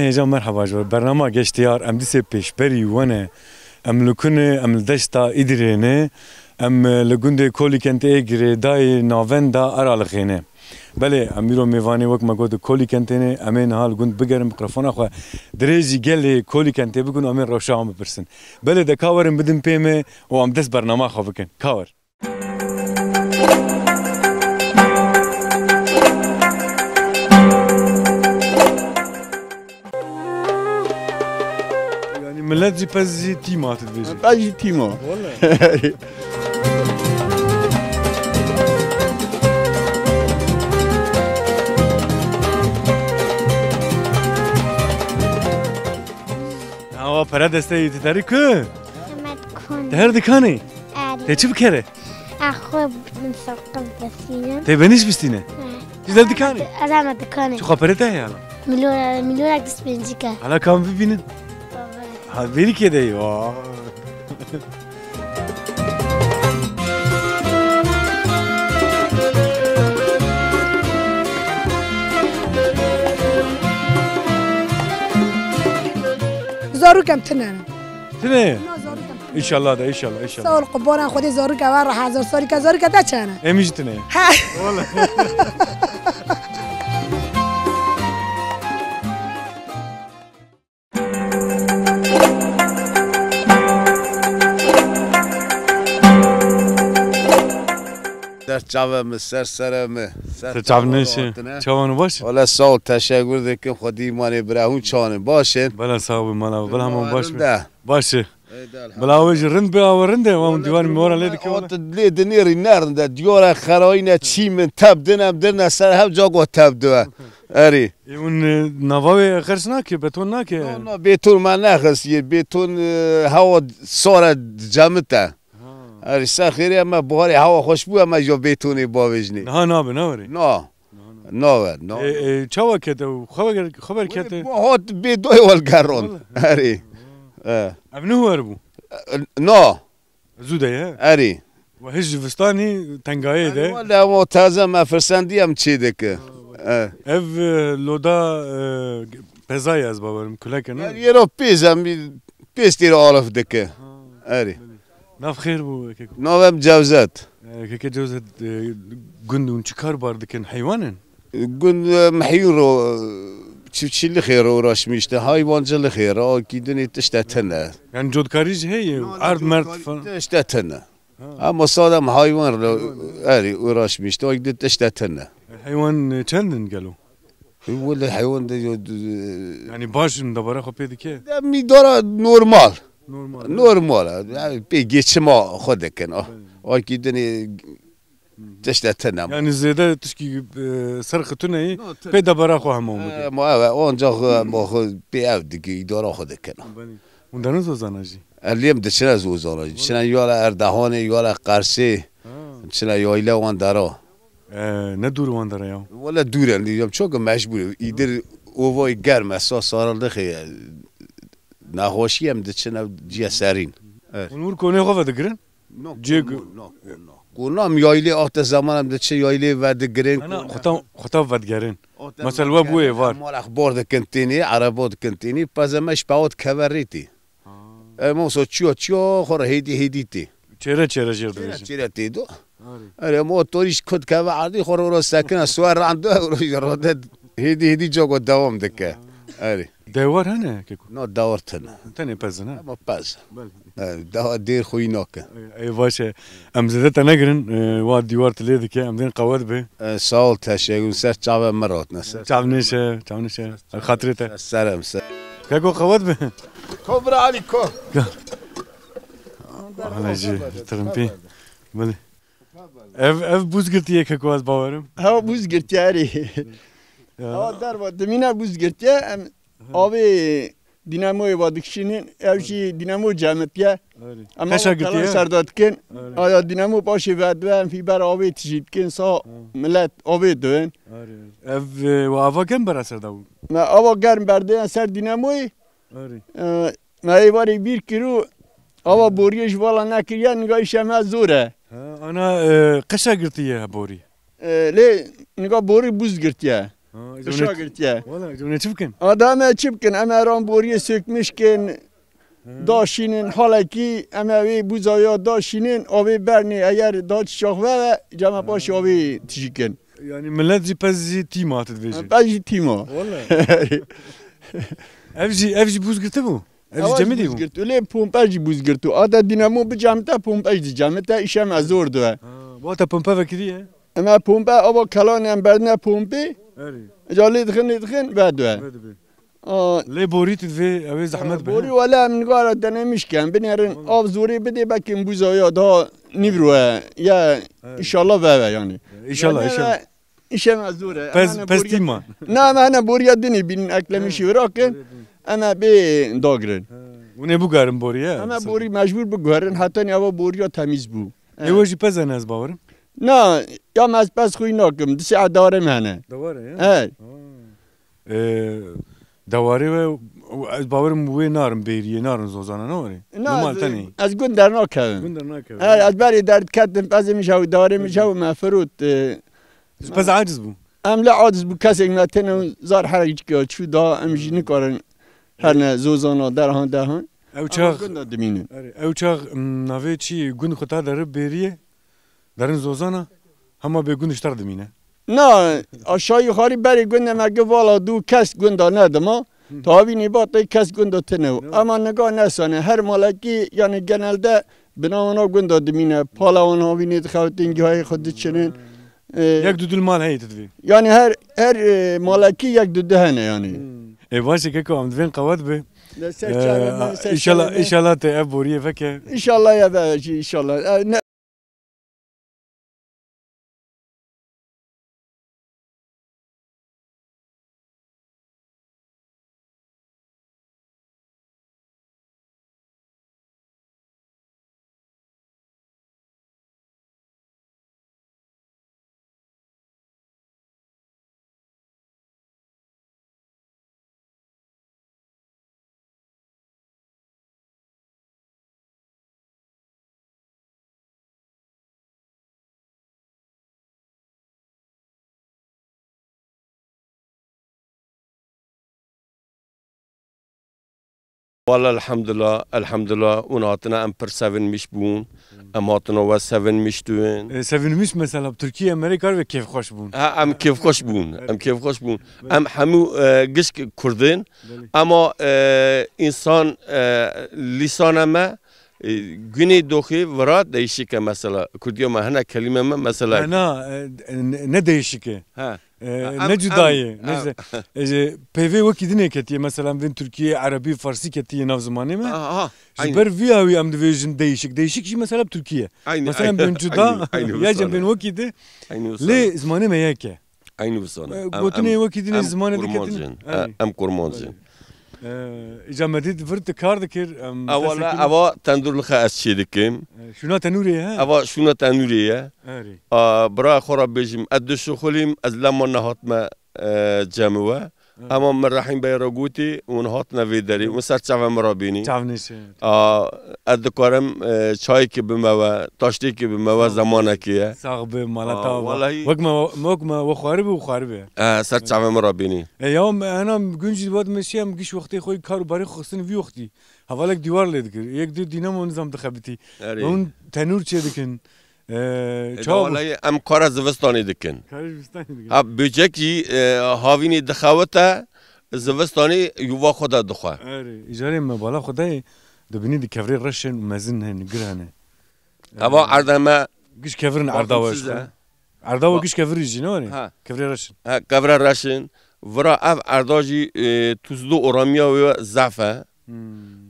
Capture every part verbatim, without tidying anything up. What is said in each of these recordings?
Hêja merheba ji we. Bernama Geştiyar, em dîsê pêşberî we ne. Em li ku ne, em li deşta Îdirê ne. Em, e, li gundê Kolîkentê ê girêdayê navenda Aralixê ne. Belê, em îro mêvanê wek me got di Kolîkentê ne. Em ê niha li gund bigerin mikrofona xwe. Dirêjî gelê Kolîkentê bikin û em ê rewşa wan bipirsin. Belê, de ka werin bidin pê me û em dest bernama xwe bikin. Ka wer. Yani millet jî pez jî tîma, tu dibêjî. Pez jî tîma. Wele. Awa pere desteyî tu derî ku? Hemed kon. Te her dikanê? Erê. Te çi bikere? Axwe min soqil desînim. Te benîş bistîne? He. Ji der dikanê? Erama dikanê. Çi xwe pere te heye ala? Milyon, milyonek dist pêncî ke. Hala kam bibînin? Baba. Ha, verî kê de ye. Aa. Zarûkem tine ne. Tine? Na, zarûkem tine. Înşallah de, înşallah, înşallah. Sağ ol, qurbanan Xwedê zarûke we re hezar salî ke, zarûke te çene? Em jî tine. He. Wala. Ser çavê min, ser serê min, ser Ser çavê çavê nêşe. Hatine. Çawan baş? Wala sağ ol, teşekkür dikim. Xwedî îmanê bira hûn çawan baş in. Bela sağ ol, mala, bela hemû baş be. Rinde. Baş e. Ey, de elhamdülillah. Bela awe jî rind be, awe rind e. Wan dîwarê min wara lê dike wala. Ot lê dinêrî ne rind e. Diyara xerayî ne, çî min teb din, em dirne ser hev, cago teb diwe. Erî. Ê, hûn, e, nava wê xerç nake, beton nake? No, no, beton me nexist yê. Beton, e, hewa sare cemit e. Ha. Erî, ser xêrê em e, buharê hewa xweş bû, em e jo betonê bavêjinê. Niha nabe, nawerê? Na. Niha nabe. Nawe, nawe. E, e, çawa kete û xeber, xeber kete? Wê, bu hat bê doyê wel geron. Wala. Erî. E. Ev ne hûer bû? E, na. Zû de ye? Erî. We hiş ji vistanî tengayê de. Wele, o taze me firsendî em çê dike. Ha, wele. E. Ev, e, loda, e, pezayê ez bawerim, kuleke ne? Erî, yero pêz em, pêz têr alif dike. Ha. Erî. Nav xêr bû, keko. Navem Cevzet. E, keke Cevzet, e, gund hûn çi kar bar dikin? Heywan in? Gund, e, mehîn ro, e, çiftçî lixê re uğraşmîşte, hayvancı lixê re, akî dinê tişte tine. Yani cotkarî jî heye, erd merd falan. Tişte tine. Ha. Ama sadem hayvan re, erî, uğraşmîşte, akî din tişte tine. E, heywan, e, çend in gelo? E, wele heywan de yo, e, yani baş in, debara xwe pê dike? De mîdara normal. Normal. Normal. Yani pê geçima xwe dikin. Ah. Evet. Akî dinê Tişte tune. Yani zêde tişkî, e, ser xitune yî, no, pê debera xwe hema bike. E, ma ev, ancak, e, ma xwe pê ev dike, îdara xwe dike. Belê. Hûn dene zozana jî? Eliyem diçine zozana jî. Çine yala Erdehanê, yala Qersê. Ha. Çine yayla wan dera. E, ne dûr wan dera ya? Wele dûr en, diyeceğim, çok mecbur. Îdir ovayê germ e, sa saril dixê. Nexweşî em diçine ciye serîn. Evet. Hûn wir konê xwe vedigirin? No, Cê no, ku- no, no. Ku nam yaylê ate zaman em diçe yaylê vedigirin. Ana, ku- xwe ta, xwe ta vedigerin. Ate Mesela, we bû êvar. Mal exbar dikin tênî, ereba dikin tênî, peze me ji pewa dikeve rêtî. Ha. Em olsa çiya çiya xwe re hêdî hêdî tê. Çêre çêre jêr Çêre dibêjin. Çêre tê do. Arê. Erê, em o torî ji ku dikeve erdî xwe re ro sekine, suwer rando, ro ji rode hêdî hêdî cogo dewam dike. Erê. Dewar hene, keko? No, dewar tine. Tenê pez in, he? Ama pez. Belê. E, daha dêr xwî nake. Ey, baş e. Em zêde te negirin, e, wa dîwar tu lê dike, em dên qewet be. E, sağ ol, teşekkür. Ser çavê me rotne. Ser Çav nêşe, çav nêşe. Xatirê te. Ser, serem, ser. Keko qewet be. Ko bira Alî, ko. Gel. Hala jî, tirimpî. Belê. Ev, ev bûz girtiye, keko, ez bawerim. Hewa bûz girtiye, erê. Ya. Hewa derva dimîne bûz girtiye, em Hı. Avê dînamoyê va dikişînin, ev jî dînamo cemitiye. Erê. Em Qeşa ava girtiye. Telan serda dikin. Erê. Aya dînamo paşê vedive, em fîber avê tijî dikin, sa Hı. Millet avê dibin. Erê. Ev, e, wa ava germ bera ser da bû? Me ava germ berdêne ser dînamoyê. Erê. E, me êvarê bîr kir û ava boriyê ji vala nekiriye, niga îşe me zor e. Ha, ana, e, qeşa girtiye borî? E, lê niga borî bûz girtiye. Ha, Qişa girtiye. Wala, ez ê çi bikin? Ada em ê çi bikin? Em ê ran boriyê sökmîş kin, daşînin, halekî em ê wê bûza ya daşînin, avê bernê eger da çiçax ve ve, cema paşî avê tijî kin. Yani millet jî pez jî tîma, tu dibêjî. Pez jî tîma. Wala. Ev jî, ev jî bûz girtibû? Ev jî cemidî bû? Bûz girt. Lê pompe jî bûz girt. Ata dînamo bicemite, pompe jî dicemite, îşe me zor dibe. Ha, wata pompe vekiriye? Em ê pompe, ava kelanê em berdine pompê. Erê. Ca lê dixin, lê dixin, vedibe. Vedibe. Aa. Lê borî tu divê, ew ê zehmet be, borî he? Wele em nigara denemiş ken, binêrin av zorê bidê, belkî em bûza ya daha nîvro ye, ya, he, înşallah veve yani. Înşallah, yani înşallah. Îşe me zor e. Pez, pez tîma. Na, em hene boriya dinê bînin, eklemîşî wira kin. Em ê bê dagirin. Ha. Hûn ê biguherin borî, he? Em ê borî mecbûr biguherin, heta nî ava boriya temîz bû. Ê we jî pez hene, ez bawerim. Na, ya me ez pez xwî nakim, di sê deware me hene. Deware, ya? He. Ha. Ê, dewarê we, ez bawerim wê narin bêriyê, narin zozana, ne were? Na, normal tenê. Ez gund dernakevim. Gund dernakevim. He, ez berê derdiketim, pezê min jew, dewarê min jew me firot, e, Ji pez aciz bû. Em lê aciz bû, kesek me têne zar herek çû da, em jî nikarin herne zozana derhan dehan. Ew çax gunda dimînin. Erê, ew çax, m, navê çi gund xwe ta derib bêriyê, derin zozana, hema bê gund ji ter dimîne. Na, aşağı yukarı berê gunda me gi vala du kes gunda nedima. Hı. Tavî nîba tê kes gunda tine. Ama niga nesane, her malekî, yani genelde bina wana gunda dimîne, pala wan havînê dixewitin, gihayê xwe diçinin. Ee, yek du dil mal heye, tu divê. Yani her, her, e, malekî yek du dil hene yani. Hmm. E, baş e, keko, em divên qewet be. Li ser çavê me, li ser çavê me. Înşallah, înşallah te ev boriyê veke. Înşallah ya be, înşallah. E, ne Wala elhamdulillah, elhamdulillah, hûn hatine, em pir sevinmiş bûn. Em hatine we sevinmiş dibin. E, sevinmiş mesela Tirkiye, Amerîka ve kêfxweş bûn. Ha, em kêfxweş bûn, em kêfxweş bûn. Belê. Em hemû, e, gişk Kurd in. Belê. Ama, e, însan, e, lîsana me, e, gunê doxê vira değişik e mesela. Kurdiya me hene kelîme me mesela. Na, na, e, ne, ne değişik e? Ha. E, ha, ne em, cudayê, em, ne em. Cudayê. E, peyvê wekî dinê ketiye, mesela em bên Tirkiyê, Erebî, Farsî ketiye nav zimanê me. Aha, aha. Ji ber vî awî em dibêjin değişik. Değişik jî mesela bi Tirkiyê. Aynı, mesela aynı, bên cuda, aynı, aynı ya cem bên wekî di. Aynı wisa. Lê zimanê me yek e. Aynı wisa. E, em, gotinê em, wekî dinê em zimanê diketin. Kurmancin. Aynı. E, em kurmancin. Ee, îca me dît vir tu kar dikir, em, eva la, eva tendûr li xe ez çê dikim. Ee, şûna tenûrê ye, he? Eva şûna tenûrê ye. Erê. A, bira xwe re bêjim, ez dişixulîm, ez lema nehatme, e, cem we. Erê. Ema min Rehîm Bey re gotî, hûn hatine vê derê, hûn ser çavê min re bînî. Çavnêşe. A, ez dikarim, e, çayekê bime we, taştêkê bime we, zemanekê ye. Sax be, mala te ava. Wek me, wek me we xwaribî û xwaribî. E, ser çavê min re bînî. E, ya, me, hena gunc jî dibat me şiya, em giş wextê xwe kar û barê xwe xistin vî wextî. Hevalek dîwar lê dikir. Yek du dînamo nizam dixebitî. Erê. Hûn tenûr çê dikin. E, e, çawa bû? Walayi em kara zivistanê dikin. Kara zivistanê dikin. Ha, böcek jî, e, havînê dixewite, zivistanê yuva xwe de dixwe. Erê, îcarê me bala xwe dayê, dibinî di kevrê reş in û mezin hene, gir hene. Eva, e, erdê me giş kevir in, erda we ji xwe. Erda we giş kevirî jî ne were? Ha. Kevirê reş in. Ha, kevira reş in. Vira ev erda jî, e, tuzlu oramiya wê zaf e. Hmm.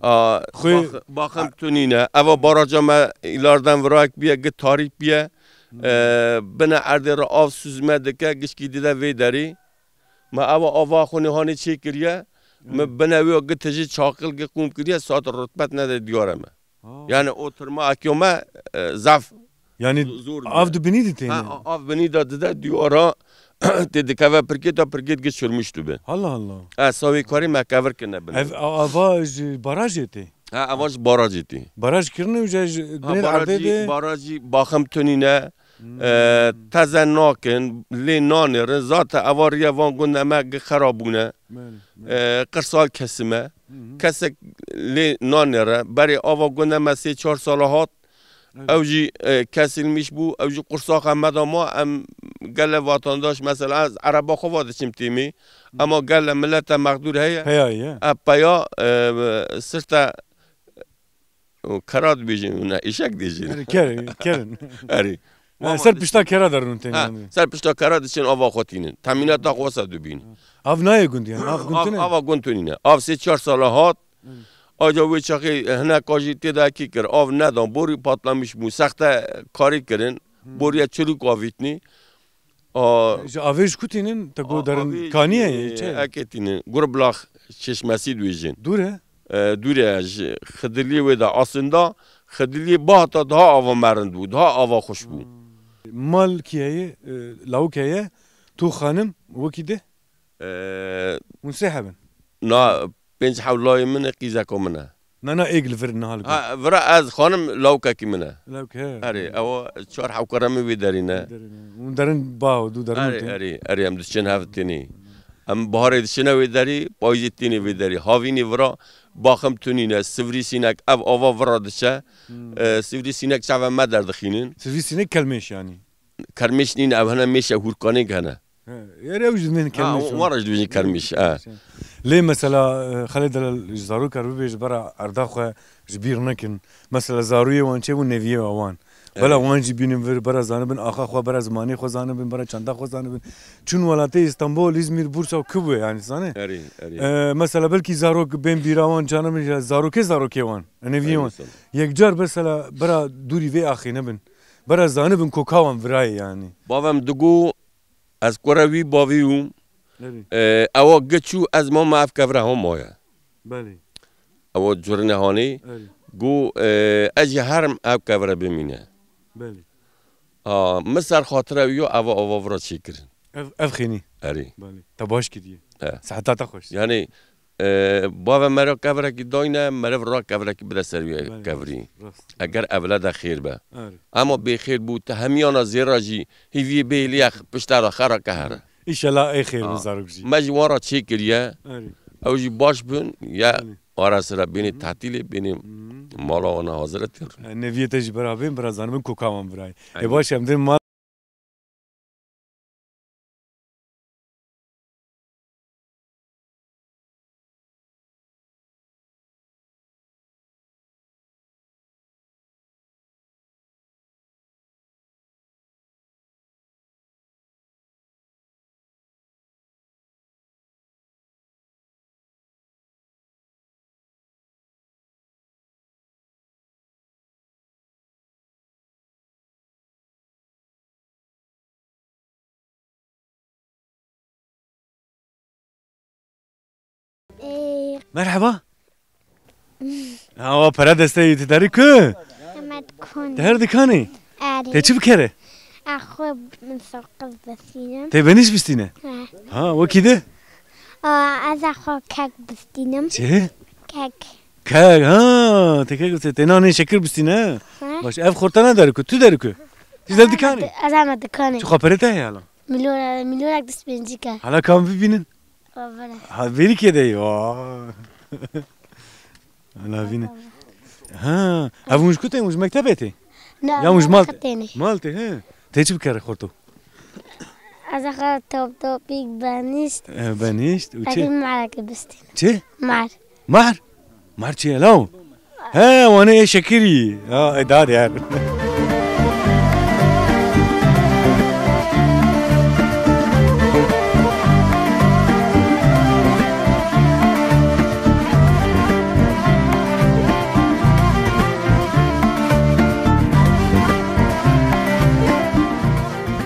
A, xwê bax-, baxim tu nîne. Eva baraja me îlarden vira ek biye, gi tarîk biye. Hmm. E, bine erdê re av süzme dike, gişkî dide vê derî. Me eva ava xwe nê hanê çê kiriye. Hmm. Me bine wê gi tijî çaqil gi qûm kiriye, saet rutbet nede diyare me. Ha. Yani o tirma akiyo me, e, zaf zor dibe. Yani av di binî de têne? Ha, a-, av binî de dide diyara tê dikeve pirkêt, ta pirkêt gi çirmiş dibe. Allah Allah. E, sawê karî me kevir kine bine. Ev a-, ava ji barajê tê? Ha, ava ji barajê tê. Baraj kirine û ji, ji binê erdê de? Ha, barajî, barajî baxim tunîne, Hmm. E, teze nakin, lê nanêrin. Zaten eva riya van gunda me gi xera bûne. Belê, belê. E, qirsal kesime. Hı hı. Kesek lê nanêre. Berê ava gunda me sê çar sala hat. Evet. Ew jî, e, kesilmiş bû. Ew jî qursaxa me de ma. Em gele vatandaş, mesela ez ereba xwe va diçim têmê. Hı. Ema gele milete mexdûr heye. Peya ye. E, peya, e, sirte û kera dibêjin, ne, îşek dibêjin. Erê, kerin, kerin. Erê. E, ser pişta kera derûn tên. Ha, yanî. Ser pişta kera diçin ava xwe tînin. Temînata xwe wesa dibînin. Av nayê gund yanî, av gund tune? Ava gund tunîne. Av sê çar sala hat. Hı. Aca wê çaxê hineka jî tê de kî kir. Av nedan, borî patlamiş bû. Sexte karî kirin. Hı. Boriya çirûk avîtnî. A, ji avê ji ku tînin? Te got derin kanî ye, çi? Eke tînin. Gurblax çeşmesî dibêjin. Dûr e? E, dûr e, ji Xidiliyê wê de aslında Xidiliyê bahta daha ava merind bû, daha ava xweş bû. Hmm. Mal kî heye? E, lawik heye? Tu xanim, wekî de? E, hûn sê hebin? Na, pênc hewlayê min e, qîzeka min e. Na, na, êk li vir niha li gund. Ha, vira ez xanim lawikekî min e. Lawik, he. Erê, ew çar hewkara min wê derî ne. Wê derî ne. Hûn derin ba, du derin. Erê, erê, erê, em diçin hev tênî. Em biharê diçine wê derî, payîzê tênê wê derî. Havînî vira baxim tunîne, sivrî sînek, ev ava vira diçe. Hmm. E, sivrî sînek çavê me derdixînin. Sivrî sînek kelmêş yanî? Kermêş nîne, ev hene mêşe hûrkanêk hene. He, yer ew jî dibên kermêş. Ha, wan re jî dibêjin kermêş, he. Lê mesela, e, Xelê Delal, ji zarok re bibêje, bera erda xwe ji bîr nekin. Mesela zarûyê wan çêbû, neviyê wan. Evet. Bela wan jî bînin vir, bera zanibin axa xwe, bera zimanê xwe zanibin, bera çanda xwe zanibin. Çûn welatê Îstanbul, Îzmîr, Bursa, ku bûye yanî, zanî? Erê, erê. E, mesela belkî zarok bên bîra wan, canibin ya zarokê, zarokê wan, neviyê wan. Erê, sal. Yekcar mesela bera dûrî vê axê nebin. Bera zanibin ku ka wan virayê yanî. Bavem digo, ez kure wî bavê yûm. Belê. E, ewa gi çû ez mama ev kevre ha maye. Belê. Ewa curine hanê. Belê. Go, e, ez jî herim ev kevre bimîne. Belê. A, min ser xatire wî yo eva ava vira çêkirin. Ev, ev xênî? Erê. Belê. Te baş kiriye. He. Seheta te xweş. Yanî, e, bavê me re kevrekî dayne, meriv ra kevrekî bide ser wî kevrî. Belê, rast, rast. Eger evle de xêr be. Erê. Ema bêxêr bû, te hemiyana zêra jî hîviyê bêhliye pişta re xera ke here. Înşallah ê xêr bin zarok jî. Me jî wan re çêkiriye. Erê. Ew jî baş bin, ya ara sira bênê tetîlê, bênê mala wana hazire têr. E, neviyê te jî bera bên, bira zanibin ku ka wan virayê. Ê baş em dên mal. Ee, Merheba. Awa pere desteyî, tu derî ku? Em ê dikanê. Te her dikanê? Erê. Te çi bikere? Ez xwe min saqif bistînim. Te benîş bistîne? He. Ha, wekî de? A, ez ê xwe kek bistînim. Çi? Kek. Kek, ha, te kek bistîne. Te nanê şekir bistîne, he? He. Baş, ev xortana derî ku, tu derî ku? Ti dev dikanê? Ez ê me dikanê. Çi xwe pere te heye hala? Milyon, milyonek dest pêncî ke. Hala kam bibînin? Bavere. Ha, verî kê de ye. Aa. Hala vîne. Ha, ev hûn ji ku tên? Hûn ji mektebê tê? Ne, ya hûn ji mal tê? Mal tê, he. Tê çi bikere xorto? Ez xwe top topîk benîşt. E, benîşt û çi? Pekî marekê bistîne. Çi? Mar. Mar? Mar çi ye law? He, wane ê şekirî. Ha, e, da diğer.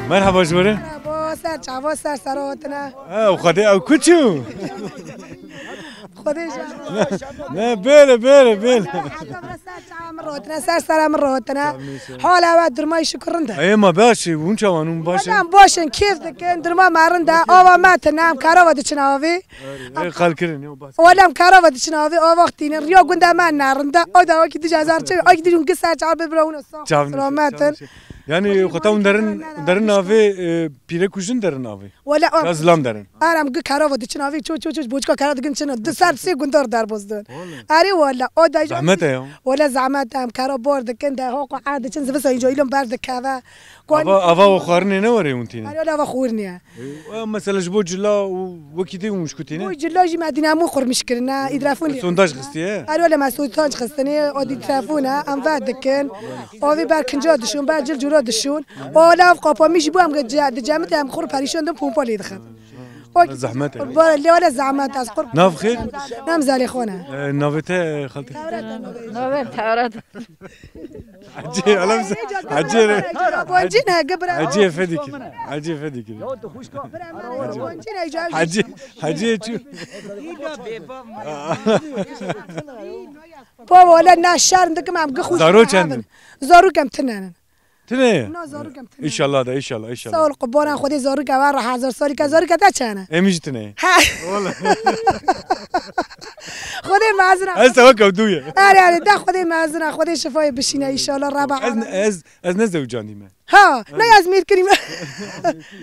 Merhaba ji we re. Merhaba, ser çava, ser sera hatine. Ha, Xwedê ew kuçû. Xwedê ji ne, bêle, bêle, bêle. Ser çava min rotine, ser sera min rotine. Hala we durmayî şikir rind e. Ê, ma baş e, hûn çawan hûn baş e? Em baş in, kêf dikin, durma me rind e, ava me tine, em karava diçin avê. Ê, xelkirin, yo, bas. Wele em karava diçin avê, ava xtînin, riya gunda me ne rind e, o da wekî dij hezar çev, wekî dij hûn gi ser çava bibira hûn sax, selamet in. Yani xwe ta hûn derin, derin navê, e, pîrek û jin derin navê. Wele Ya zilam derin. Aram gi kerava diçin avî ço ço ço boçka kera digin çin. Du ser sê gundar derboz din. Arê wele o da Zahmet e ya. Wele zahmet em kera bor dikin de ho ko er diçin zivisa înca îlon ber dikeve. Ava, ava o xwarinê ne were hûn tîne. Arê wele ava xwarinê. E, mesela ji bo cila û wekî dî hûn ji ku tîne? Bu cila jî me dîne hemû qurmiş kirine, îdrafûn lê. Sondaj xistiye? Erê wele me sondaj xistine, o dî telefon e, em ve dikin. Avê ber kinca dişon, ber cil cura dişon. O lav qapamî jî bû em ge-, ce-, di cemit em xur perîşan din pompa lê dixin. O Zehmet e. Ba-, lê wele zehmet ez qur- Nav xêr? Nam Zelê xwe ne. E, navê te, e, xaltê? Navê Tewret. Hacî, alam se-, Hacî re. Boncî ne, gibra. Hacî Efendî kir. Hacî Efendî kir. Boncî ne, Hacî, Hacî çu. Baba, wele na şerm dikim, em gixu Zaro çend in? Zarok em tinen in. Tine ye? Na zarok em tinen. İnşallah da, inşallah, inşallah. Sağ ol, qurbanan Xwedê zarok ev re hezar salî ke zarok te çene. Em jî tine ye. Ha. Wala. Xwedê mezin e. Ez te wek ew dû ye. Erê, erê, de Xwedê mezin e, Xwedê şifayê bişîne inşallah, Reba Ez, ez, ez ne zewcandî me. Ha, ne ez mêr kirî me.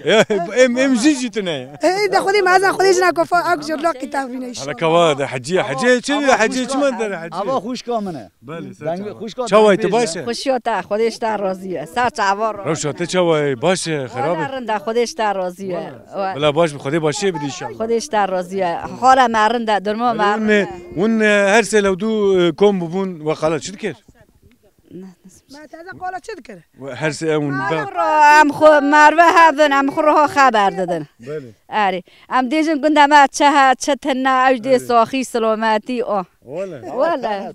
Ya, em, em jî jî tune ye. Ê, de Xwedê mezin, Xwedê jina kofa ak jor laqî tevîne inşallah. Hala kawa de Hacî, Hacî çi, Hacî çi man der Hacî? Ava xwişka min e. Belê, ser çawa. Çawa tu baş e? Xwişiya te, Xwedê ji te razî ye. Ser çawa razî. Rewşa te çawa ye? Baş e, xerab e? Wala rind e, Xwedê ji te razî ye. Bila baş bi Xwedê başiyê bidî inşallah. Xwedê ji te razî ye. Xala me rind e, durma me rind e. Hûn, e, her sê lewdû, e, kom bûbûn we xala çi dikir? Me teze qala çi dikir? Her sê ew hûn Em xwe, em xwe merve hevin, em xwe roha xeber didin. Belê. Erê. Em dêjin gunda me çi he, çi tune, ew dê Erê. Saxî, silometî, o. Wele. Wele.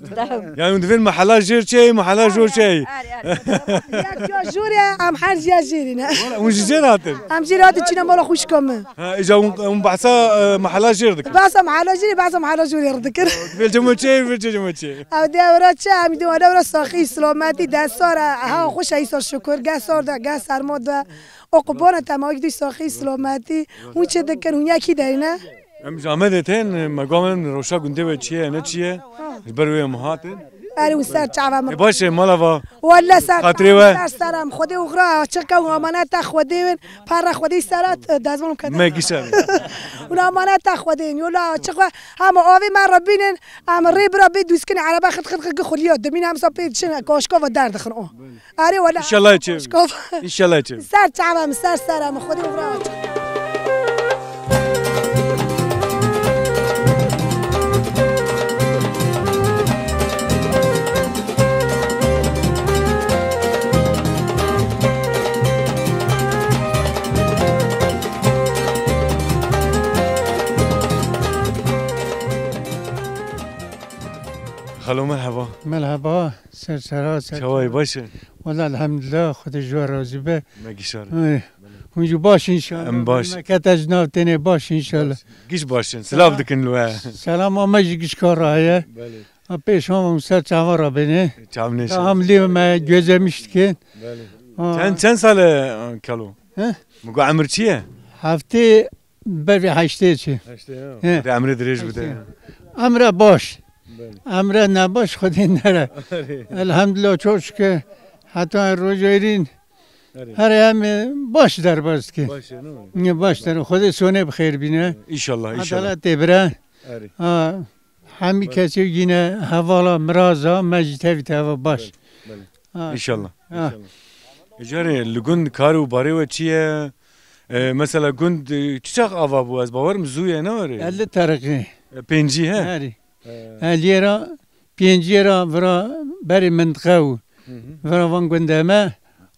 Yani hûn divên mehela jêr çê, mehela jor çê. Erê, erê. Yek ya jor e, em her ya jêrî ne. Wele, hûn ji jêr hatin? Em jêr hatin çîna mala xwişka min. Ha, îja hûn, hûn behsa, e, mehela jêr dikin. Behsa mehela jêrî, behsa mehela jorê re dikin. Divê cemo çê, divê cemo çê. Ew dê ew ra çi, em dê wele ew ra saxî, silometî, de sar e, ha xweş e, îsal şukur, geh sar de, geh serma de. O qubana te ma wî dî saxî, silometî, hûn çi dikin, hûn yekî derî ne? Em ji Amedê tên, me gava min roşa gundê we çi ye, ne çi ye? Ji ber wê em hatin. Erê hûn ser çava min. E, baş e, mala va. Welle ser Xatirê we. Ser ser em. Xwedê û xira açiq ke û amaneta Xwedê win, para Xwedê sera, e, dezvan kete. Me gişa. Û amaneta Xwedê win. Yola açiq we, hema avê me re bînin, em rê bira bê dûskine erebe xit xit xit gi xuliya dimîn hem sa pê diçin, kaşka ve derdixin o. Erê wele. İnşallah çê. Kaşka ve. İnşallah çê. Ser çava min, ser sera min, Xwedê û xira açiq. Xalo, merheba. Merheba, ser sera, ser Çawa yî, baş e? Wala elhamdulillah, Xwedê ji we razî be. Me gişa re. Ey, hûn jî baş inşallah. Em baş. Memleket ez nav tenê baş inşallah. Baş. Giş baş in. Silav dikin li we. Selama me ji gişka re heye. Belê. Ha, pêşan hûn ser çava re bêne. Çav nêşe. Tamam, lê me gözlemiş dikin. Belê. Ha. Çend, çend sal e, kalo? He? Min got emir çi ye? Heftê Ber vê heştê çi? Heştê ya. He. Xwedê emrê dirêj bide. Heştê. Emre baş. Belê. Emre nebaş Xwedê nere. Erê. Elhamdülillah, çok şükür. Heta rojêrîn. Erê. Her em, e, baş derbas ki. Baş ya, ne mi? Ne baş der. Xwedê sonê bi xêr bîne. İnşallah, inşallah. Adalet tê bire. Erê. Ha, hemî Belê. Kesê yine hevala miraza me jî tevî teva baş. Belê, belê. Ha. İnşallah. Ha. İnşallah. E, carê li gund kar û barê we çi ye? E, mesela gund, e, çi çax ava bû? Ez bawer im zû ye, ne were? Elli terqî. E, pêncî he? Herî. He. Eliyê ra, pênciyê ra vira berê mintiqe û Hı hı. vira van gundê me, Hı.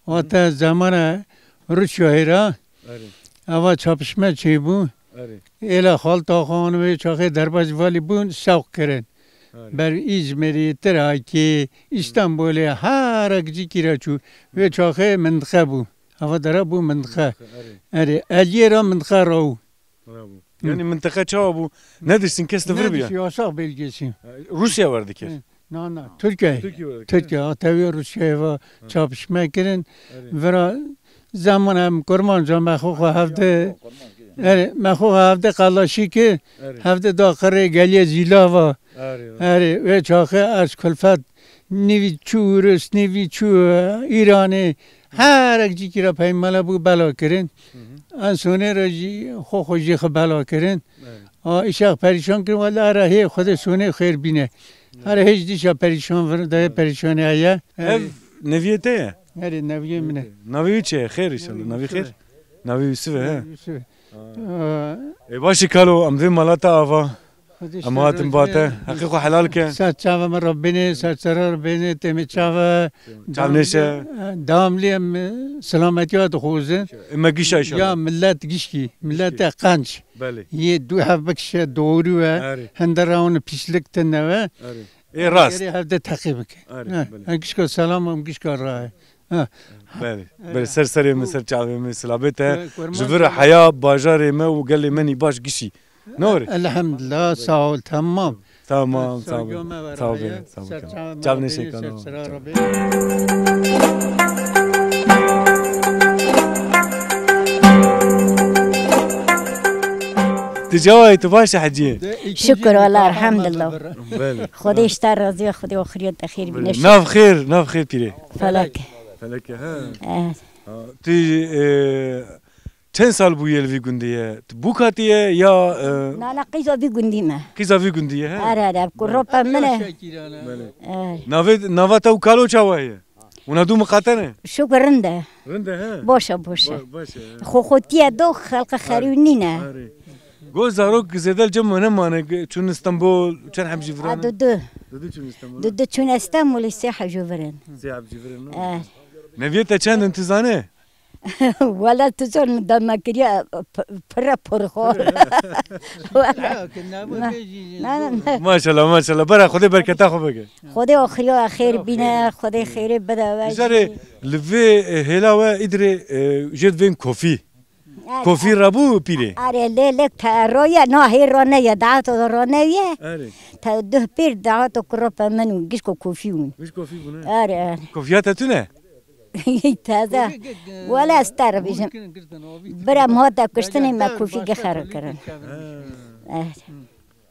wate zamana Rûsyayê ra, Erê. ava çapişme çêbû. Erê. Êla xalta xan wê çaxê derbas valî bûn, sewq kirin. Erê. Ber Îzmirî, Tirakî, Îstanbulê, her cîkî re çû. Vê çaxê mintiqe bû. Hava dera bû mintiqe. Erê. Erê, eliyê ra mintiqe raw. Bravo. Hı. Yani mintiqe çawa bû? Ne diştin kes tivir Ne bî ya? Dişi yasak belgesi. Rûsya werdikir. Hı. Na, na, Türkiye. Türkiye werdikir. Türkiye, ha, tevî Rûsyayê va Hı. çapişme kirin. Erê. Vira zaman em kurmanca me xo xo hevde, erê, me xo xo hevde qelaşî ki, Erê. hevde da qirê geliyê zîla va. Erê, erê. Erê, wê çaxê ez kulfet nîvî çû Rûs, nîvî çû, e, Îranê, Herek cîkî re peymala bû bela kirin. Hı hı. En sonê re jî xwe xwe jê xwe bela kirin. Evet. A, îşax perîşan kirin, wele ara hê Xwedê sonê xêr bîne. Evet. Here hêj dîşa perîşan vir, dayê perîşanê heye. Ev neviyê te ye? Erê, neviyê min e. Navê wî çi ye? Xêr inşallah. Navê Yusuf xêr? E. Navê Yusuf e, he? Yusuf. Aa. Ê, baş e kalo, em vê mala te ava. Em hatin ba te. Heqê xwe helal ke. Ser çava me Rabbînê, ser sera Rabbînê, têmê çava. Çav nêşe. Damlî em, e, selametiya dixwazin. Ê, me gişa inşallah. Ya millet gişkî, millet e qenc. Belê. Yê du hev bikişe doğru e. Erê. Hende rawin pislik tine ve. Erê. Ê rast. Erê hevde teqî bike. Erê, ha, belê. Em gişka selam, em gişka raye. Ha. Belê. Belê, ser serê min, ser çavê min, silabê te. Ji vir heya bajarê me û gelê me nî baş gişî. Ne were? Elhamdulillah, sağ ol, tamam. Tamam, sağ ol. Sağ ol, sağ ol. Çav neşe kalo. Tu cawayê, tu baş e hecî? Şükür, wala, elhamdulillah. Belê. Xwedê ji te razî ye, Xwedê oxiriyê te xêr bîne. Nav xêr, nav xêr pîrê. Felek. Felek e, ha. Evet. Ha, tu, e, çend sal bûye li vî gundê ye? Tu bûk hatiye ya, e, Na, na, qîza vî gundî me. Qîza vî gundî ye, he? Are, are, ku ropa min e. Belê. Are. Navê, nava te û kalo çawa ye? Hûn dû miqate ne? Şukur rind e. Rind e, he? Baş e, baş e. Ba-, baş e, he. Xweşotiye do xelqe xerîw nîne. Are. Go zarok zêde li cem we nemane, çûn Stenbol, çend heb jî virane? A, du du. Du du çûn Stenbol. Du du çûne Stenbolê, sê heb jî virin. Sê heb jî virin, ne? E. Neviyê te çend in, tu zane? Wela tu zor min dema kiriye, p-, pire pir xo. Wela. Na, na, na. Maşallah, maşallah. Bera Xwedê berketa xwe bike. Xwedê oxiriya xêr bîne, Xwedê xêrê bide we. Mijarê li vê, e, hêla we îdirê, e, jê divên kofî. Are. Kofî rabû pîrê? Are, lê, lê te roye, na hê rone ye, dato rone ye. Are. Te duh pîr dato kurope min û gişko kofî ûn. Giş kofî bûne? Are, are. Kofiya te tune? Taze. Wala ez te re bêjim. Bira me hate kuştinê me kofî gixer kirin. Ha. Are.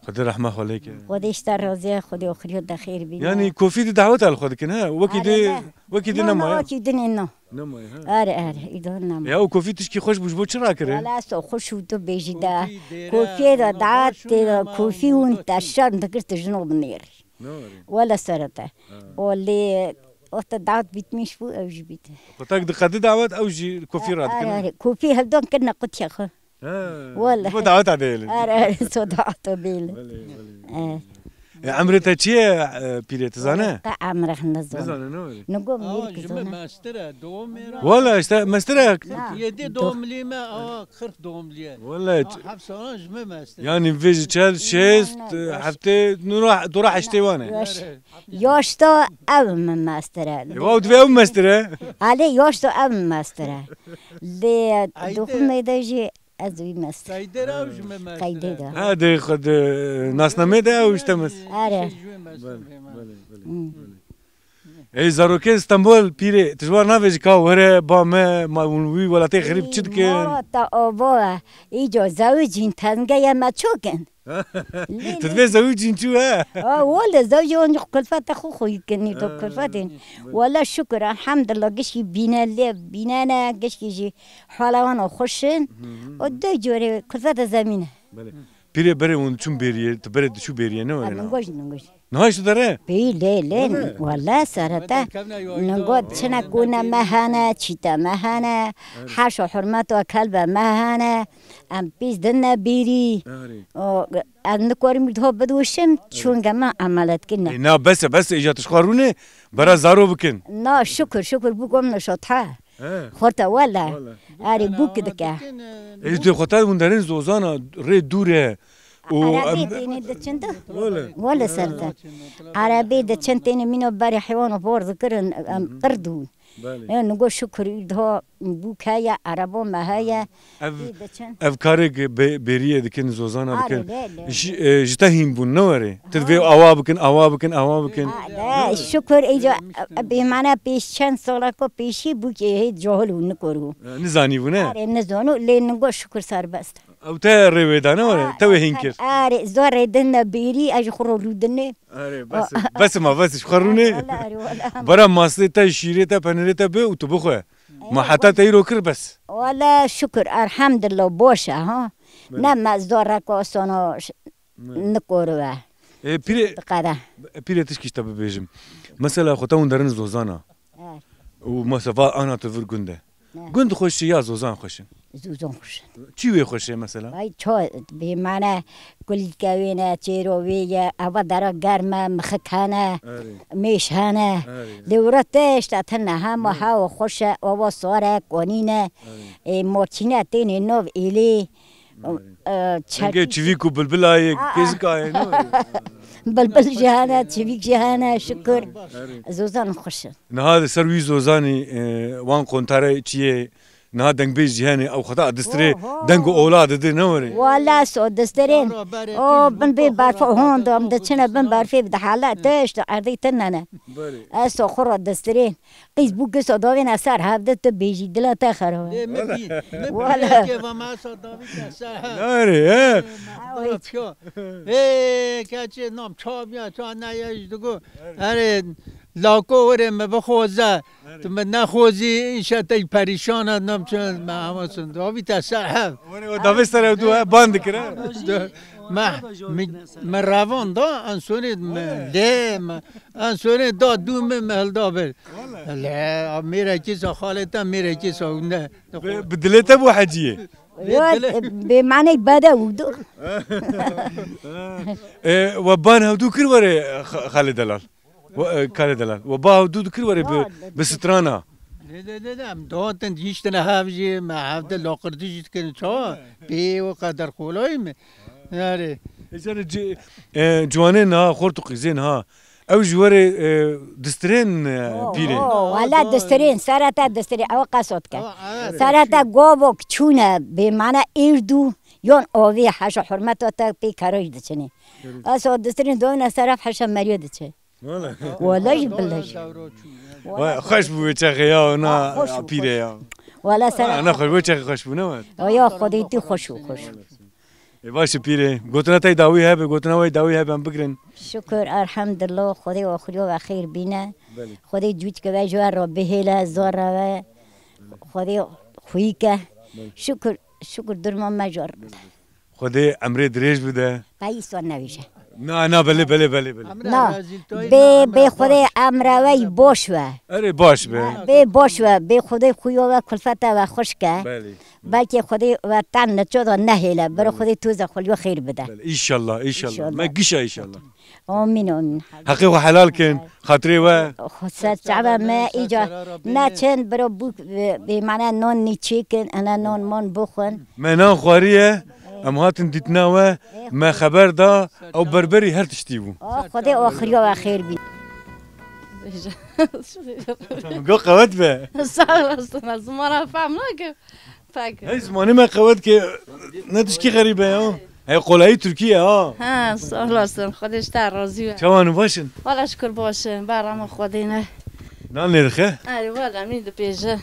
Xwedê rehma xwe lê ke. Xwedê ji te razî ye, Xwedê oxiriyê te xêr bîne. Yanî kofî di daweta li xwe dikin, he? Wekî Are, dê, ne. Wekî dê Ne, ne, nemaye. Wekî dinê ne. Nemaye, he? Are, are, îdo nemaye. Ya û kofî tişkî xweş bû, ji bo çi rakirin? Wala so xweş û tu bêjî de. Kofî, dêre, Kofî de, daet tê de, kofî hûn te şerm dikir tu jino binêrî. Ne were? Wala sere te. Ha. O lê, o te daet bitmiş bû, ew jî bît. Xwe tek diqedi dawet, ew jî kofî radikin, Are, he? Are, kofî hevdon kirine qutiya xwe. He, Wele. Bu davet adeyeli. Are, are, so davet adeyeli. Belê, belê. E. E, emrê te çi ye, e, pîrê, tu zane? Te emrê xwe nizane. Nizane, ne were? Ningo Awa, mîr ki ji me zane. Mestir e, doğum yeri. Wele, işte, mestir e. Na. Yedi doğumluyum, awa kırk doğumluyum. Wele. Ha, hepsi olan ji me mestir. Yani vê ji çel, şêst, ne, ne, e, heftê, nura, dora heştê wan e. Yaş. Yaş da ev min mestir e. E, wa divê ev mestir e. Alê, yaş da ev min mestir e. Lê Ayde. Doxumê de jî Ez wî mest. Qeyde re ew ji me mest e. Qeyde de. Ha, de xwe di nasnamê de ew ji te mest. Are. Belê, belê, belê. Hmm. Ey, zarokên Stenbol, pîrê, tu ji wan navêjî ka were, ba me, ma hûn wî welatê xerîb çi dikin? Ma ta ava, îca zewicîn tengeye me çokin. Tu divê zewicîn çû, he? A, wele zewicî on kulfeta xwe xwe yî kinî, to kulfetên. Wele şukur, elhamdulillah, gişkî bîne lê, bînene, gişkî jî Hala wan xweş in. Hı hı. O du corê kulfeta zemîn e. Belê. Pîrê berê hûn diçûn bêriyê, tu berê diçû bêriyê, ne were na? Ningoj, ningoj. Niha ji dere? Pî lê, lê, wele sere te. Ningo çine kûne me hene, çîte me hene, haş û hurmet û kelbe me hene. Em pîs din ne bîrî. O, ez nikorim ho bidwişim, çûnge me emalet kine. E, na bes e, bes e, îca tu ji xwe rûne, bera zaro bikin. Na, şukur, şukur, bû gom nişot he. He. Xorta wele. Wele. Erê bûk dike. Ê, tu xwe te hûn derin Zozana rê dûr e. Û Erebê em têne diçin de. Wele. Wele ser de. Erebê diçin têne mîno berê heywan xor dikirin, em qir dûn. Belê. Ê, ningo şukur îdho bûk heye, erebo me heye. Ev, Ê, diçin. Ev karê bê-, bêriyê dikin, Zozana dikin. Are, lê, lê, Ji, lê. E, ji te hîn bûn, ne were? Tu divê awa bikin, awa bikin, awa bikin. Ha, de, şukur, îca, bêmane pêş çend sala ku pêşî bû ki hê cahil û nikor û. E, nizanî bû, ne? Are, nizano, lê ningo şukur serbest. Ew te rê wê da, ne were? Te wê hîn kir. Are, zor rê din ne bêrî, ez ji xwe rûdinê. Are, bes, bes ma, bes, ji xwe rûnê. Are, wele, are, wele. Bara mastê te, şîrê te, penirê te bi û tu bixwe. Ma heta te îro kir bes. Wala şükür, elhamdülillah, boş e, ha. Belê. Ne me zor reko sono ş-, Belê. Nikoriwe. E, pîrê, Diqede. Pîrê tişkî ji te bibêjim. Mesela xwe te hûn derin Zozana. Evet. Û mesela va ana tu vir gund e. Evet. Gund xweş e ya Zozan xweş e? Zozan xweş e. Çi wê xweş e mesela? Vay ço bêmane kulîlke wê ne, çêro wê ye, eva dera germ e, mixik hene, Erê. Mêş hene. Erê. Lê wira tişta tune hema Hı. hewa xweş e, eva sar e, konîn e. Erê. E, makîne tênê nav êlê. Erê. E, çek- Rengê çivîk û bilbila ye, Aa. Kêzika ye, ne? Bilbil jî hene, çivîk jî hene, şükür. Erê. Zozan xweş e. Niha li ser wî Zozanî, e, wan kontare çi ye, niha dengbêj jî hene, ew xweda distirê Oho. Deng û ola dide, ne were? Wala so distirên. O bin bê berfê hon dom diçine bin berfê bi de hala tişt erdê tune ne. Belê. Ez so xwe re distirên. Qîz bû gisa davêne ser hevde tu bêjî dila te xerab e. Lê min bî, min Wala. Bî yekê va me esa davî te ser hev. Nare, he? Ê, me Ew hiç. Ê, keçê nam ça biya, ça neye ji digo. Erê, lako were me bixoze. Erê. Tu me nexozî, înşa te perîşan e, nam çi me hema sun. Davî te ser hev. Were o davê ser ew du he, ban dikire. Me, me, me revan da, en sonê me, lê me, en sonê da dû me, me hilda bir. Wala. Lê, a mêrekî sa xalê te, mêrekî sa ne. Bi, bi dilê te bû heciyê. Yo, bê maney bade û du. E, we ban hevdû kir were, Xa-, Xalê Delal. We, e, Kale Delal. We ba dû dikir were bi, Ba, bi strana. Ne, ne, ne, ne, em datin dihiştine hev jî, me hevde laqirtî jî dikirin. Ça? Pê o qeder kolay mı? Erê. Êcar ci-, e, ciwanên ha, xort û qîzên ha. Ew ji were, e, distirên, e, pîrê. Oo, wala distirên, sera te distirê, ew qesot ke. Ew, ew, Sera te govok çûne, bê mana êrdû, yon ovê heşa hurmeta te pê keroj diçinê. Keroj. Eso distirên dovine sera heşa meriyo diçe. Wala. Wala jî billah jî. Wa, xweş bû wê çaxê ya, na Ha, xweş bû, pîrê xweş. Ya. Wala ser Ha, na xweş, wê çaxê xweş bû, ne were? Ya, ya, Xwedê tu xweş û xweş. Ê, baş e pîrê. Gotina te dawî hebe, gotina we dawî hebe, em bigirin. Şükür, elhamdülillah, Xwedê oxiriyo ve xêr bîne. Belê. Xwedê cûçke ve ji we re bihêle, zor re ve. Xwedê xwîke. Belê. Şükür, şükür durma me jor bide. Xwedê emrê dirêj bide. Qey îswan newêje. Na, na, belê, belê, belê, belê. Na, bê, bê Xwedê emre we yî boş we. Erê, baş be. Bê boş we, bê Xwedê xuyo we kulfete we xweş ke. Belê. Belkî Xwedê we ten neço da nehêle, biro Belê. Xwedê toze xweliyo xêr bide. Belê. Înşallah, înşallah. Înşallah. Me gişa înşallah. Amîn, amîn. Heqê xwe helal kin, xatirê we. Xwe ser çava me îca neçin, biro bûk, bê mane non nîçêkin, ene non mon bixwin. Me nan xwariye, em hatin dîtina we, me xeber da, ew berberî her tiştî bû. Oh, Xwedê oxiriya we xêr bî. Go qewet be. Sağ olasın, zimana fam nake. Peki. Hey, zimanê me qewet ke, ne tişkî xerîbe ya. Hey, qolayî Tirkiye ha. Ha, sağ olasın, Xwedê ji te razî be. Çawan baş in? Wala şükür baş in, berama Xwedê ne. Nan lê dixe? Erê, wala min dipêje.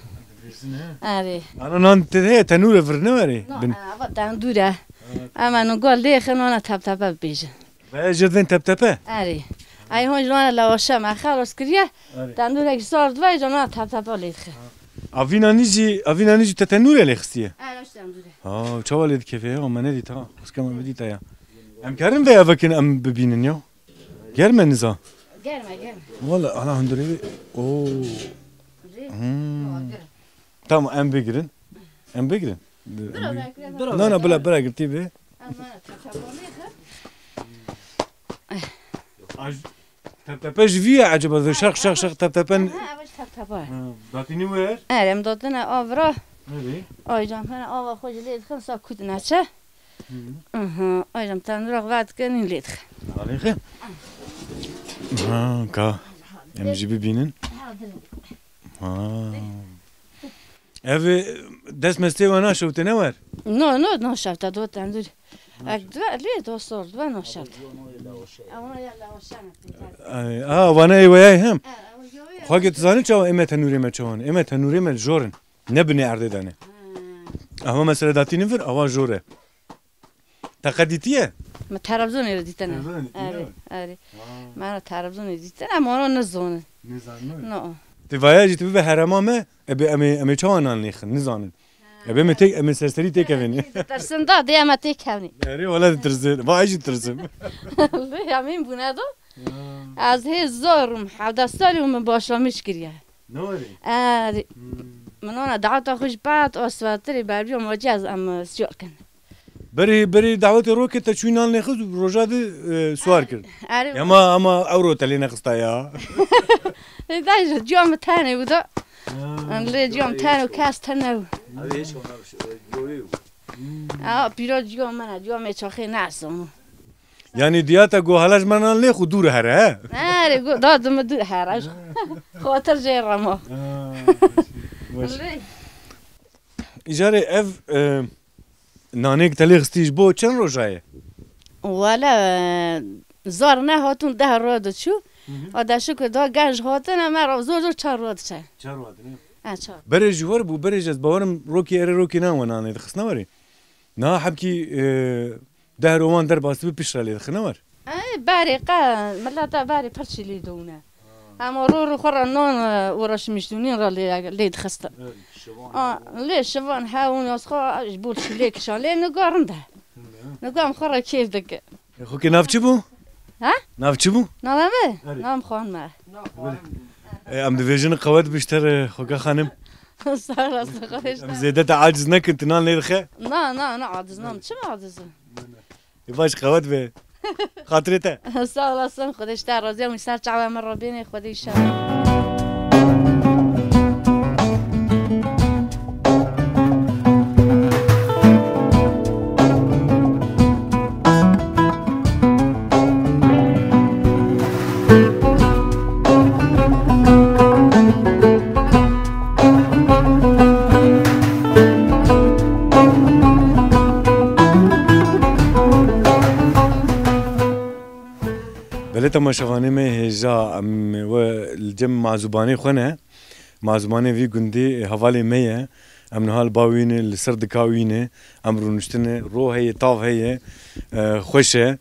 Erê. Ana nan te heye tenûre vir ne were? No, Bin- ava tendûre. Ama no gol lê xe nana tap tapa bêje. Ve ji vin tep tepe? Erê. Ay hon jwana lawaşa me xelos kiriye. Erê. Tendûrek sar dive jwana tap tapa lê dixe. A vîna nî jî, a vîna nî jî te tenûre lê xistiye? Erê, eş tendûre. Ha, çawa lê dikeve ya? Me nedît ha. Xwişka me bidît ya. Em karin vê evekin em bibînin ya. Germe niza. Germe, germe. Wala, ana hundurê. Oo. Rê. Hmm. Tamam, em bigirin. Em bigirin. Bira, bira, bira. Na, na, bila, bila girtî be. Ama teptepa lê xe. Aj, teptepe ji vî ye, eceba, şax, şax, şax, teptepe. Ha, ev teptepa. Ha, datînî wer? Erê, em datine av ra. Erê. Ay can, hene ava xwe ji lê dixin, sa kut neçe. Hı hı. Aha, ay can, tendura xwe dikin, lê dixin. Alê xe. Ha, ka. Em jî bibînin. Ha. Ev, e, dest mestê we naşewte ne wer? No, no, naşewte do tendûr. Ek dve lê do sor dve naşewte. Ama ya lavaşan. Ay, a, vana ê weyay hem. Xwake tu zanî çawa ême tenûrê me çawan? Ême tenûrê me jor in. Ne binê erdê de ne. Ama mesela datî nivir, awa jor e. Te qe dîtiye? Me Trabzonê re dîtine. Trabzonê dîtine? Erê, erê. Ha. Me ra Trabzonê dîtine, ama ona nizonin. Nizanin? No. Ti vaya jî tu bibe herema me, ebe em ê, em ê çawa nan lêxin, nizanin. Ebe me têk, em ê serserî têkevin. Ditirsin da, dê em ê têkevin. Erê, wala ditirsin. Va ez jî ditirsim. Lê em ê bûne da. Ya. Ez hê zor im, hevdeh salî û min başlamiş kiriye. Ne warê? Erê. Hmm. Min ona daweta xwe ji pat, o swetirê berbiya macî ez em, e, siyar kin. Berê, berê dawetê rokê te çûyî nan lêxist û roja di, e, swar kir. Erê. Ema, ema ewro te lê nexista ya. Ê, dayê ji ciya min tenê bû da. Ha. Lê ciya min tenê û kes tene bû. Ew hêç kom nabişe, e, gorî bû. Hmm. Aa, pîra ciya min e, ciya me çaxê nesom. Yanî diya te got hala ji me nan lêx û dûr here, he? Erê, got, da di min dûr here. Xatir jê rema. Ha, baş. Lê. Îcarê ev, e, Nanêk te lê xistî ji bo çend roja ye? Wele, e, zar nehatûn deh roj diçû. Hı hı. A de şikir da genc hatine me re zor zor çar roj diçe. Çar roj hatine? E, çar. Berê ji wer bû, berê ji ez bawerim rokî erê rokî nan we nanê dixistine werê. Niha hebkî, e, deh rojan derbas dibe piştre lê dixine wer. Ey, berê qe, mileta berê pir çilî dûne. Em ro ro xwe re nan, e, uğraşmış dûnîn re lê, lê dixistin. Evet, şivan A, hewn. Lê şivan hewn yaz xwe ji bo çilê kişan. Lê niga rind e. Niga em xwe re kêf dike. E, xwe ke nav çi bû? Ha? Nav çi bû? Nava me? Erê. Nam xwan me. E, em divêjin qewet bişter, e, xwe ke xanim. Sağ olasın, xwe Em zêde te aciz nekin, tu nan lê dixe? Na, na, na, aciz nam. Çima aciz im? Ê baş qewet be. Xatirê te. Sağ olasın, Xwedê ji te razî, em ser çava me re bênê, Xwedê inşallah. Belê temaşevanê me hêja, em we li cem mazûbanê xwe ne. Mazûbanê vî gundî hevalê me ye. Em niha li ba wî ne, li ser dika wî ne. Em rûniştine, ro heye, tav heye, e, xweş e.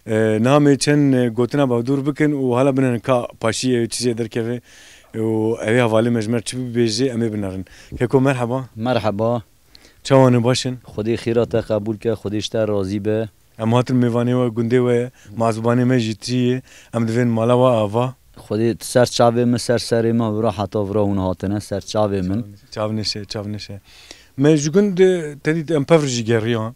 E, niha me çend gotina bavdûr bikin û hala binin ka paşiyê çi jê derkeve û evê hevalê me ji me re çi bibêje, em ê binerin. Keko merheba. Merheba. Çawa ne, baş in? Xwedê xêra te qebûl ke, Xwedê ji te razî be. Em hatin mêvanê we, gundê we, mazûbanê me jî tî ye. Em divên mala we ava. Xwedê ser çavê min, ser serê min, vira heta vira hûn hatine, ser çavê min. Çav neşe, çav neşe. Me ji gund, e, te dît em pevr jî geriyan.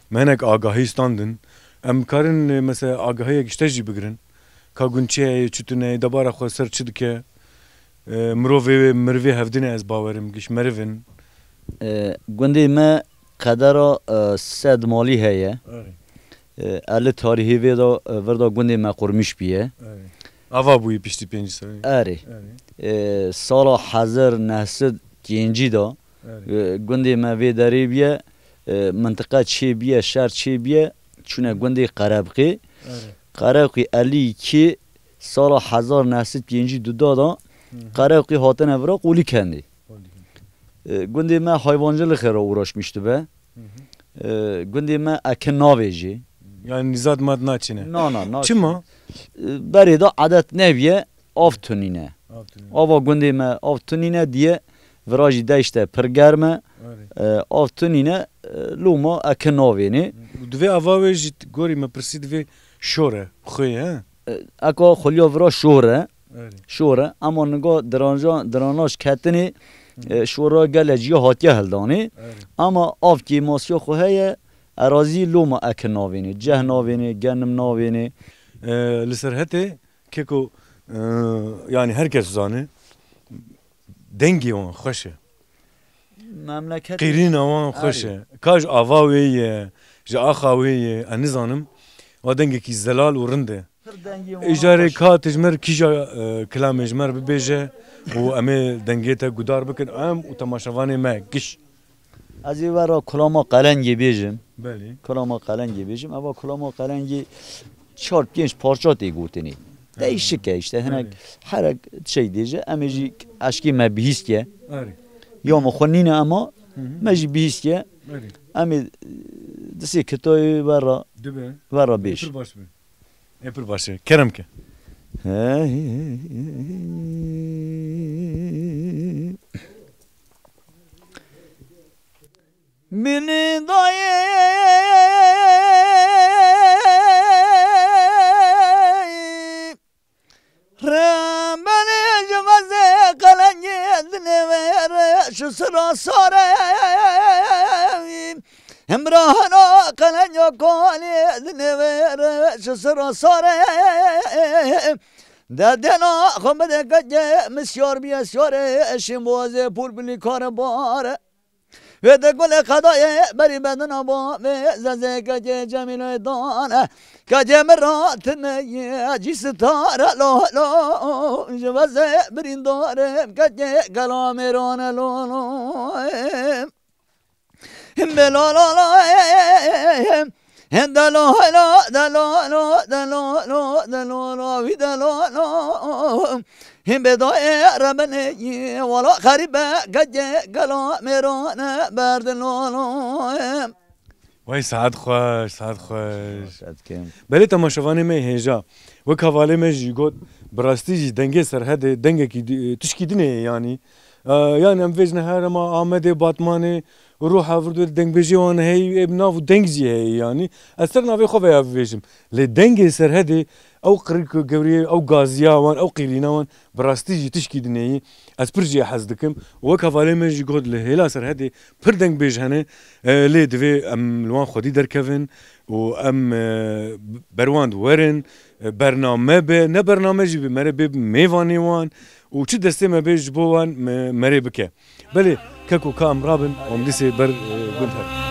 Me hinek agahî standin. Em karin, e, mesela agahiyek ji te jî bigirin. Ka gund çi heye, çi tune ye, debara xwe ser çi dike? E, mirovê, mirovê hevdine ez bawerim, giş merivin. E, gundê me qedera, e, sed malî heye. Erê. E, eli tarîhî vê de, e, vir de gundê me qurmîş bûye. Erê. Ava bûyî piştî pêncî serî. Erê. Erê. E, sala hezar neh sed pêncî de, Erê. e, gundê me vê derê bûye, e, mintiqe çêbûye, şer çêbûye, çûne gundê Qerebqê. Erê. Qerebqê elî iki sala hezar neh sed pêncî du da da Hı hı. Qerebqê hatine vira Qolîkendê. Qolîkendê. E, gundê me hayvancılık re uğraşmış dibe. Hı hı. E, gundê me eke navêjê. Yani nizad mad naçine. Na, na, naçine. Çima? E, berê de adet neviye, av tunîne. Av tunîne. Ava gundê me av tunîne diye, vira jî deşte pir germ e. Erê. E, av tunîne, e, loma eke navêne. Û divê ava wê jî gorî me pirsî divê şore, xwê, he? E, eka xulya vira şore. Erê. Şore, ama niga diranja, diranaş ketinê, Hı. e, şora gele ciya hatiye hildanê. Erê. Ama av kêmasiya xwe heye, erazî loma eke navêne, ceh navêne, genim navêne. E, li Serhetê keko, e, yani her kes zane, dengê wan xweş e. Memleket Qîrîna wan xweş e. Erê. Ka ji ava wê ye, ji axa wê ye, ez nizanim. Wa dengekî zelal û rind e. Pir dengê wan Îcarê xweş e. Ka tu ji me re kîja, e, kilamê ji me re bibêje û em ê dengê te guhdar bikin, em û temaşevanê me giş. Ez ê we re kulama qelengê bêjim. Belê. Kulama qelengê bêjim. Eva kulama qelengê çar pênc parça tê gotinê. Değişik e işte, hinek Erê. herek şey dêje, em ê jî eşkê me bihîstiye. Erê. Ya me xwe nîne ema, Hı hı. me jî bihîstiye. Erê. Em ê disê kitayê we re, Dibe. we re Ê bêj. pir baş be. Ê pir baş e. Kerem ke. Bini dayê Rebenê ji vazê qelencê dinê vêre şu sira sare. Hemrahana qelenca kalê dinê vêre şu sira sare. Dedena xwe bide kece misyar biye siyare şimbozê pul bilî kare bare. Wê de gulê qedayê berî bedina ba vê zezê kecê Cemîlê dane. Kecê min ratine ye cî sitare lo lo. Ji veze birîndarim kecê gela mêrane lo lo. Him be lo lo lo. Him de lo lo de lo lo de lo lo de lo lo wî de lo lo. Him be dayê rebenê wala xerîbe gece gela mêrane berdin lo lo. Vay saet xweş, saet xweş. Saet kem. Belê temaşevanê me hêja. Wek hevalê me jî got, bi rastî jî dengê Serhedê dengekî di-, tişkî dinê ye yanî. E, yanî em vêjine herema Amedê, Batmanê, Ruha, Virdû, dengbêjê wan heye, ê bi nav û deng jî heye yanî. Ez ser navê xwe veya bivêjim. Lê dengê Serhedê, ew qirîk û gewriyê, ew gaziya wan, ew qîrîna wan, bi rastî jî tişkî dinê ye. Ez pir jê hez dikim. Û wek hevalê me jî got, li hêla Serhedê pir dengbêj hene. E, lê divê em li wan xwedî derkevin û em, e, ber wan werin, e, bername be, ne bername jî be, mere bê mêvanê wan û çi destê me bê ji bo wan me, merê bike. Belê, keko ka em rabin, em dîsê ber, e, gund herin.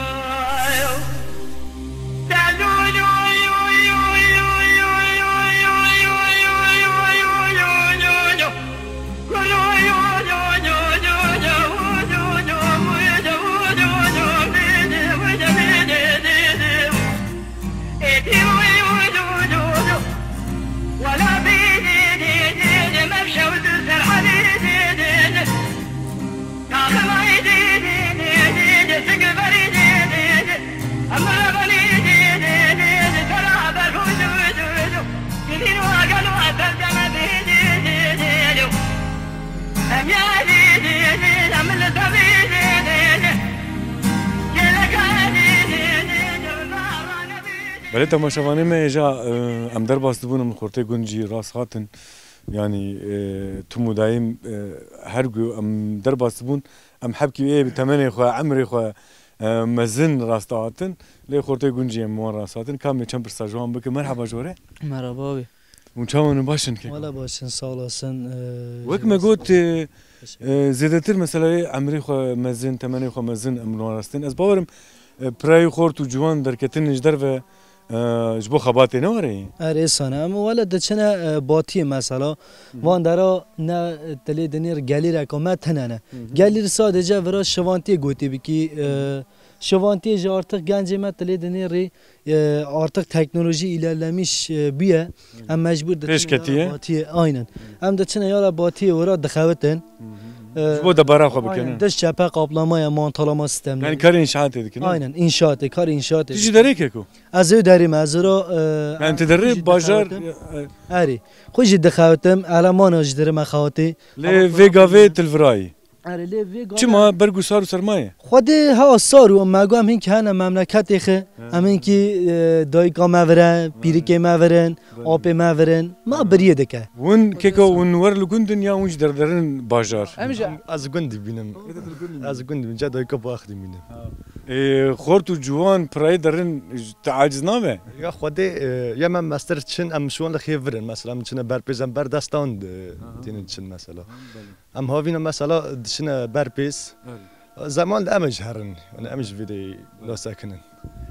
Belê temaşevanê me hêja, e, em derbas dibûn, em xortê gund jî rast hatin. Yanî, e, tim û dayîm, e, her ku em derbas dibûn, em hebkî ê bi temenê xwe, emrê xwe, e, mezin rast hatin. Lê xortê gund jî em wan rast hatin. Ka em ê çend pirsa ji wan bikin. Merhaba ji we re. Merhaba abi. Hûn çawan in, baş in keko? Wala baş in, sağ olasın. E, Wek me got, e, e, zêdetir mesela ê emrê xwe mezin, temenê xwe mezin em wan rast in. Ez bawerim, e, pirayî xort û ciwan derketin ji derve, e, ji bo xebatê ne were yî? Erê sane. Em wele diçine, e, batiyê mesela. Hı hı. Van dera ne, e, tilê dinêr gelîreka me tine ne. Hı hı. Gelîr sadece vira şivantiyê gotê bikî, e, Hı hı. Şivantiyê jî artık gencê me tilê dinêrî, e, artık teknoloji ilerlemiş, e, bûye. Hı. Em mecbur diçine Pêş ketiye. Yara batiyê. Aynen. Hı. Em diçine yara batiyê wira dixewitin. Hı hı. E, Ji bo debara xwe aynen, bikenin. Dış cephe kaplama ya, mantalama sistemleri. Yani karê inşaatê dikin, ha? Aynen, inşaatê, karê inşaatê Tu jî dikin. Derê keko? Ez ê derê me, ez ê ra, e, Yani tu derê xwe jî bajar, dixewitim. E, e. Erê. Xwe jî dixewitim, elemana jî derê me xewitî. Lê Ama vê gavê tu li virayî. Erê, lê vê gavê Çima bergû sar û sermayê? Xwedê hewa sar û me got em hinkî hene memleketê xwe. He. Em hinkî, e, dayika me vire, He. pîrikê me virin, Belê. apê me virin. Me He. biriyê dike. Hûn keko hûn wer li gund in ya hûn ji derderin bajar? Em ji Ez gund dibînim. Ez gund dibînim. Ca dayika bax dibînim. Ê, xort û ciwan pirayê derin te aciz nabe? Ya Xwedê, e, ya me mestir çin em şiwan li xê virin. Mesela em çine ber pêz em ber destan, e, Aha. tênin çin mesela. Belê. Em havîna mesela diçine ber pêz. Belê. Zeman de em ji herin. Yani em ji vê de nasekinin.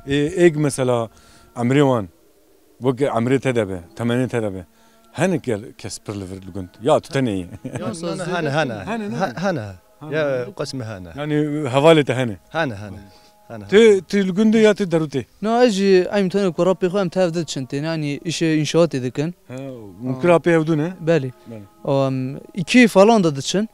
Ê, êk mesela emrê wan, weke emrê te de be, temenê te de be. Hene ke-, kes pir li vir li gund. Ya tu tenê yî. Ya, Hene, hene. Hene, ne? He-, hene. Ha. Ya qesme hene. Yani hevalê te hene. Hene, hene. Hene. Tu, tu li gund ya tu derûtê? Na, ez jî eym tenê ku rapê xwe em tev de diçin têne. Yani işe inşaatê dikin. He, hûn Ha. kira pê hevdû ne? Belê. Belê. Em iki falan da diçin.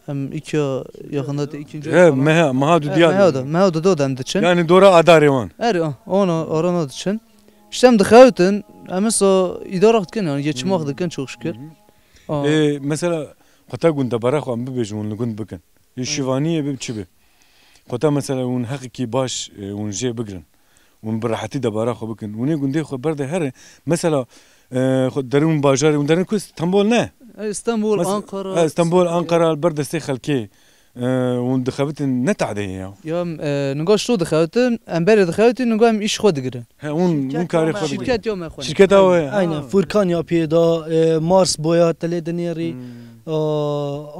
Em iki ya yakında da ikinci He, falan. meha, meha du He, diya meha diyor. da, meha da da em diçin. Yani dora adarê wan. Erê, ah, ona, orana diçin. İşte em dixewitin, Em esa îdara dikin, yani geçimak Hmm. dikin, çok şükür. Hı hı. Aa. Ê, mesela, xwe te gund debara xwe em bibêjin, hûn li gund bikin. Ê, Evet. şivaniyê bi çi bi? Xwe te mesela hûn heqekî baş, e, hûn jê bigirin. Hûn bi rehetî debara xwe bikin. Hûn ê gundê xwe berde here. Mesela, e, xwe derin bajarê, hûn derin ku Stenbol ne? E, Stenbol, Mes-, Ankara. e, Stenbol, Ankara, li ber destê xelkê. E, hûn dixebitin ne tadê ya. Ya, e, niga şo dixebitin, em berê dixebitin, niga em îş xwe digirin. He, hûn, hûn Şirket karê ya xwe me digirin. Şirket ya me xwe. Şirketa we. Aynen. Ha. Furkan ya pê da, e, Mars boya, telê dinêrî, Hmm. e,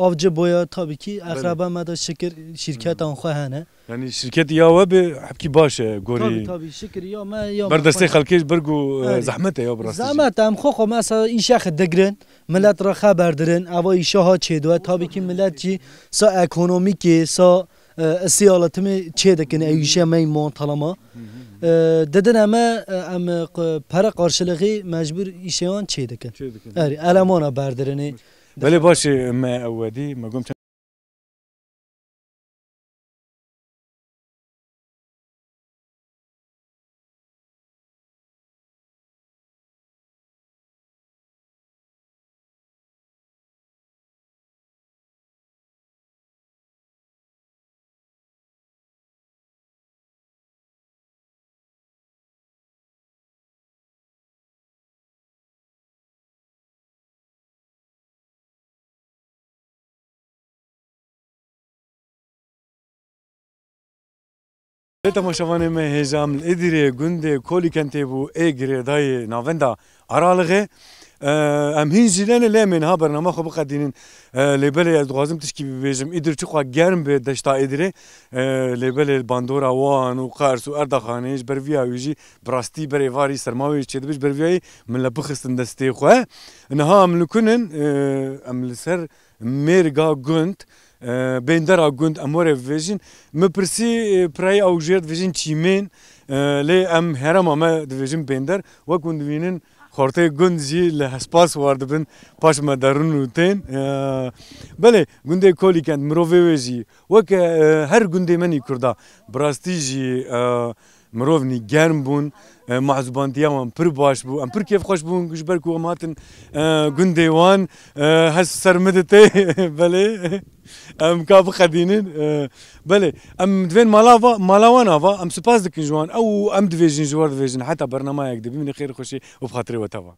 avcı boya, tabii ki, Belê. akraba me de şikir şirketan Hmm. xwe hene. Yani şirket ya we bi hepkî baş e, gorî. Tabii, tabii, şikir ya me, ya me Ber destê xwe. xelkê ji ber ku, e, Aynen. zehmet e ya bi rastî jî. Zehmet em xwe xwe mesela îşe xwe digirin. Millet re xeber dirin, eva îşe ha çêdiwe. Tabii ki millet jî sa ekonomîkê, sa, e, îsî alatimê çêdikin, ew îşe me montalama. Hı hı. E, didine me, e, em, e, q-, pere qarşılığı mecbur îşewan çêdikin. Çêdikin. Erê, elemana berdirinê. Belê baş e, me ew wedî, me gom Lê temaşevanê me hêja em li Êdîrê gundê Kolîkentê bû ê girêdayê navenda Aralixê. E, em hîn jî lê ne lê em ê niha bernama xwe biqedînin. E, lê belê ez dixwazim tişkî bibêjim. Îdir çiqas germ bi deşta Êdîrê. E, lê belê bandora wan û Qers û Erdaxanê ji ber viya wî jî bi rastî berê varî serma wê çêdibe ji ber viyayî min le bixistin destê xwe. Niha em li ku nin, e, em li ser mêrga gund, e, bêndera gund em were bivêjin. Min pirsî, e, pirayî ew jêr dibêjin çîmên, e, lê em herêma me dibêjin bênder. Wek hûn dibînin xortê gund jî li hespas war dibin, paş me derin û tên. E, belê, gundê Kolîkent mirovê wê jî weke, e, her gundê me nî Kurda. Bi rastî jî, e, Mirov nî germ bûn, e, mehzûbantiya wan pir baş bû. Em pir kêfxweş bûn ji ber ku em hatin, e, gundê wan, e, hez ser min dite. Belê, em ka biqedînin. E, belê, em divên mala va-, mala wan ava, em spas dikin ji wan. Ew em divêjin ji we re divêjin. Heta bernamayek dibînin xêr xweşî û bi xatirê we teva.